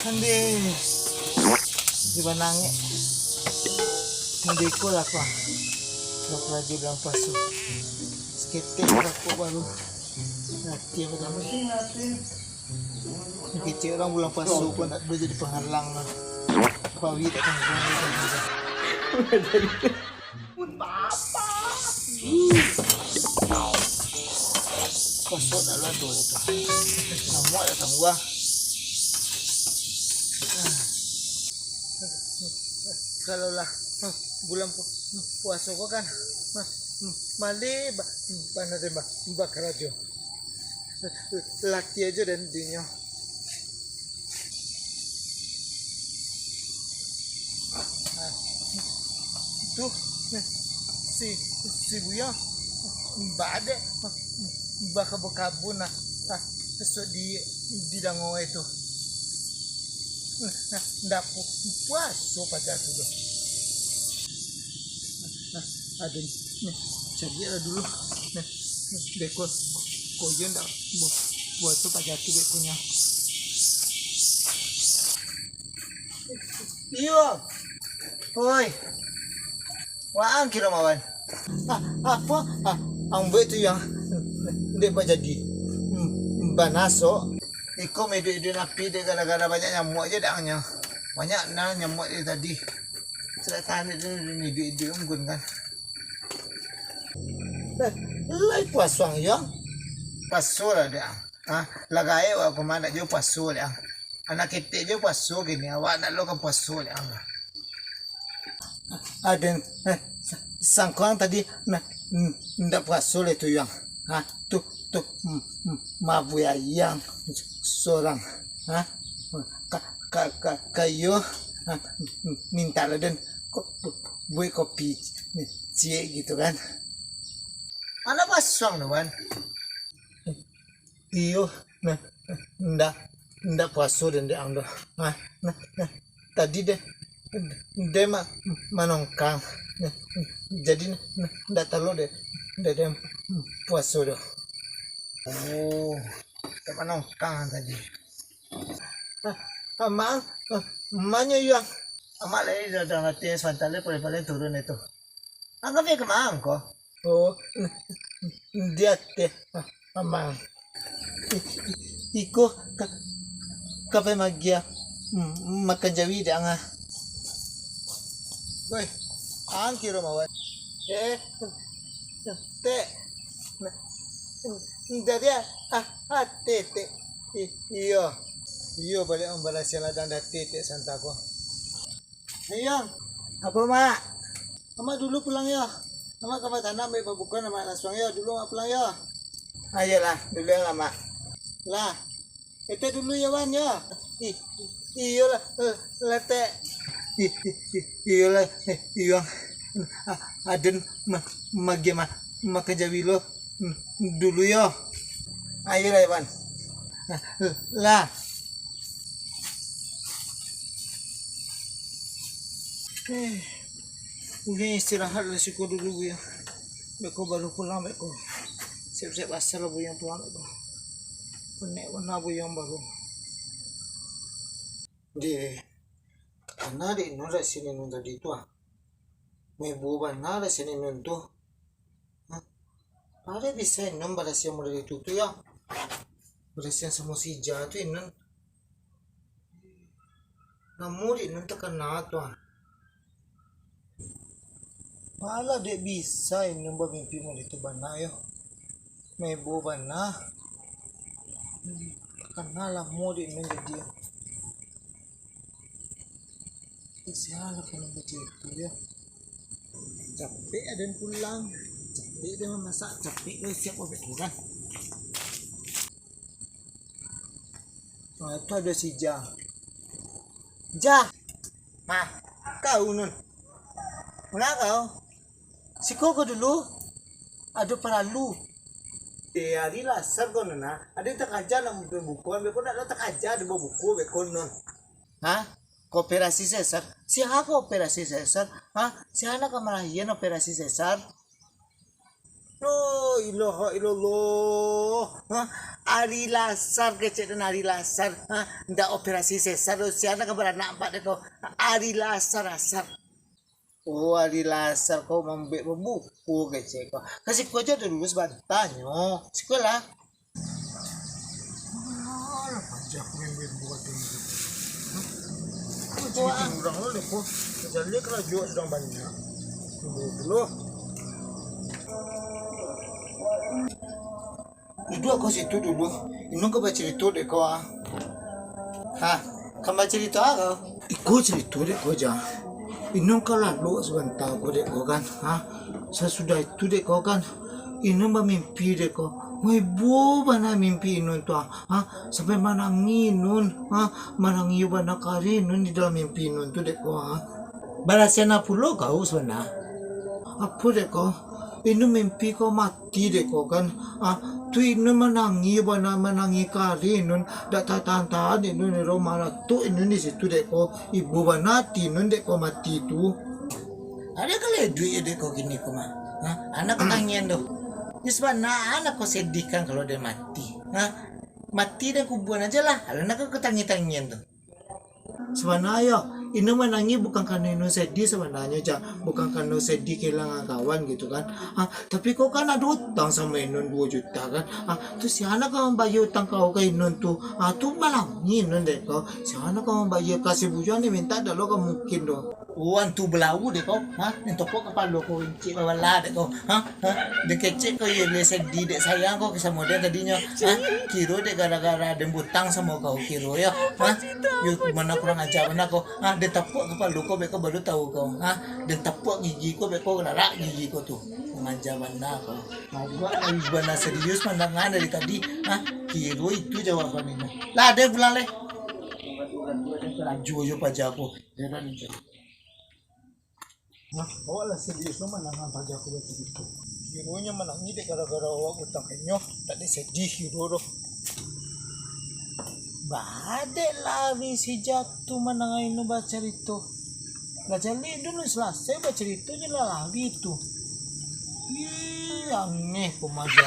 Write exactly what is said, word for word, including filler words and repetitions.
Ande, di banangek. Ande ko lah, Pak. Kalau lagi bulan puaso. Saketek rokok baru. Mati apa tadi? Kecek urang bulan puaso ko ndak boleh jadi penghalang lah. Pawi tak tanggung. Puaso dah lah tu, tu. Namuak datang buah. Kalau lah bulan pu-, puaso ko kan, maleh ba-, bana deh ba-, bakarajo. Latiah jo den dinyo. Tu, si, si Buya, badek, bakabun-kabun nah, ah, esok di, di dango itu. Nah, ndak pu-, puaso paja tu doh. Nah, aden, nih, cari lah dulu. Nah, beko, koyo ndak bu-, puaso paja tu bekonyo. Iyo. Oi. Waang kiro mawan. Ah, apo? Ah, ambo tu yang dek bajadi. Hmm, banaso. Iko medo-edo napi dek gara-gara banyak nyamuak je dak nyo. Banyak nah nyamuak dari tadi. Sudah tahan dek tu medo-edo mungkin kan. Lah, lai puaso ang yo? Puaso lah dek ang. Ah, lah gaek awak ko mah, ndak jo puaso dek ang. Anak ketek jo puaso kini, awak ndak lo kan puaso dek ang. Aden, eh, sa-, sangko ang tadi, nah, n-, ndak puaso lai tu yang. Ha, tu, tu, m-, m-, mabuih ayang sorang. Ha, ka, ka, ka, kayo, ha, m-, minta lah den, ko-, bu-, buek kopi, ciek gitu kan. Anak puaso ang tu kan. Iyo, nah, ndak, ndak puaso den dek ang doh. Nah, nah, nah, tadi deh, deh ma-, manongkang. Nah, jadi nah, nah, ndak talo deh, deh, deh puaso doh. Oh, ndak manongkang tadi. Ah, amang, ah, manyo yuang. Amak lai datang latihan sabanta lai, paling-paling turun itu. Angkau pai ka ma ko? Oh, di ateh, ah, amang. I-, i-, iko ka, ka pai magiah, mm, makan jawi dek ang ah. Woi, ang kiro mawan. Eh, tek. Nah, dari ah, ah, tek, tek. I-, iyo. Iyo, baliak mambarasiahan ladang dati, tek, sabanta ko. Ayo. Apo, Mak? Amak dulu pulang yo. Amak ka batanak, ambiak babuko, Amak lansuang yo. Dulu Amak pulang yo. Ayolah, dulu lah, Mak. Lah. Etek dulu yo, Wan, yo. I-, i-, iyolah, eh, lah, Tek. I-, i-, i-, iyolah, eh, iyo. A-, aden ma-, magi ma-, makan jawi lo, mm, dulu yo. Ayolah, Wan. Lah. Eh, Buyuang istirahat lah siko dulu, Buyuang. Beko baru pulang, beko. Siap-siap asar lah Buyuang pulang, beko. Penek bana Buyuang baru. Deh, kana dek Inun rasio Inun tadi tu, ah. Maibo bana rasio Inun tu. Hah? Pado bisa Inun barasiahan model itu tu, yo? Barasiahan samo si Ija tu, Inun. Namo dek Inun takana tu, ah. Malah dek bisa Inun bamimpi model itu bana, yo. Maibo bana. Takana lamo dek Inun jadi. Sialah kalau macam itu, yo. Capek aden pulang. Capek aden mamasak. Capek lo siap obat kurang. Nah, tu ado si Jah. Jah. Hah? Kau, Nun. Manga kau? Siko ko dulu. Ado paralu. Eh, ari lah asar ko, Nun, ah. Ado nan takaja nak mambuek buko, ambiak ko ndak lo takaja ado buko, ambiak ko, Nun. Hah? Ka operasi sesar? Sia ka operasi sesar? Hah? Sia nan ka malahian operasi sesar? Oh, ilaha illallah. Ha? Ari Lasar kecek tu, ari Lasar. Ha? Ndak operasi sesar tu, sia nan ka baranak ampek dek ko. Ari Lasar, Lasar. Oh, ari Lasar ko mambek babuko kecek ko. Ka siko aja dulu sabanta nyo. Siko lah. Alah, pajak main-main buat ini. Hah? Kau cerita urang lo, Leko. Kejadian karajo sadang banyak. Dulu, dulu. Duduak ko situ dulu. Inun ka bacarito dek ko, ah. Ha, ka bacarito a ko? Iko carito dek ko, Jang. Inun ka lalok sabanta ko dek ko kan. Ha, sasudah itu dek ko kan, Inun bamimpi dek ko. Heboh bana mimpi Inun tu, ah. Ha, sampai manangih Inun. Ha, manangih bana kari Inun di dalam mimpi Inun tu dek ko, ah. Barasian pulo kau sabana? Apo dek ko? Inun mimpi ko mati dek ko kan. Ah, tu Inun manangih bana, manangih kari Inun. Dak tatahan-tahan Inun, iro maratok Inun di situ dek ko. Ibo bana ati Inun dek ko mati tu. Ado ka lai duik dek ko kini ko mah. Ha? Anak katangian tu. Ni sabana anak ko sedih kan kalau den mati. Ha? Mati den kubuan aja lah. Alah nak ka tangian-tangian tu. Sabananyo, Inun manangih bukan karano Inun sedih sabananyo, Jang. Bukan karano sedih kehilangan kawan gitu kan. Ha, tapi kau kan ado utang samo Inun duo juta kan. Ha, tu sia nan ka mambayia utang kau ka Inun tu? Ha, tu manangih Inun dek kau. Sia nan ka mambayia, ka si Bujang ni minta dak lo ka mungkin doh. Oh, antu balawu dek kau, ha? Nan topok kapalo kau incik babala dek kau, ha? Ha? Den kecek kau iyo lai sedih dek sayang kau samo den tadinyo, ha? Kiro dek gara-gara den butang samo kau kiro yo, ha? Yo, bana kurang aja bana kau, ha? Den tapuak kapalo kau bek kau baru tahu kau, ha? Den tapuak gigi kau bek kau larak gigi kau tu. Kurang aja bana kau. Awak lai bana serius mandanga dari tadi, ha? Kiro itu jawaban inyo. Lah, den pulang lai. Laju aja paja kau. Heran je. Nah, awak lah serius lo manangih paja ko baitu. Kironyo manangih dek gara-gara awak butang ka inyo, dak dek sedih kiro doh. Badek lari si Jatuh mandanga Inun bacarito. Lah jaleh dulu salasai bacarito je lah lari tu. Ih, aneh ko maja.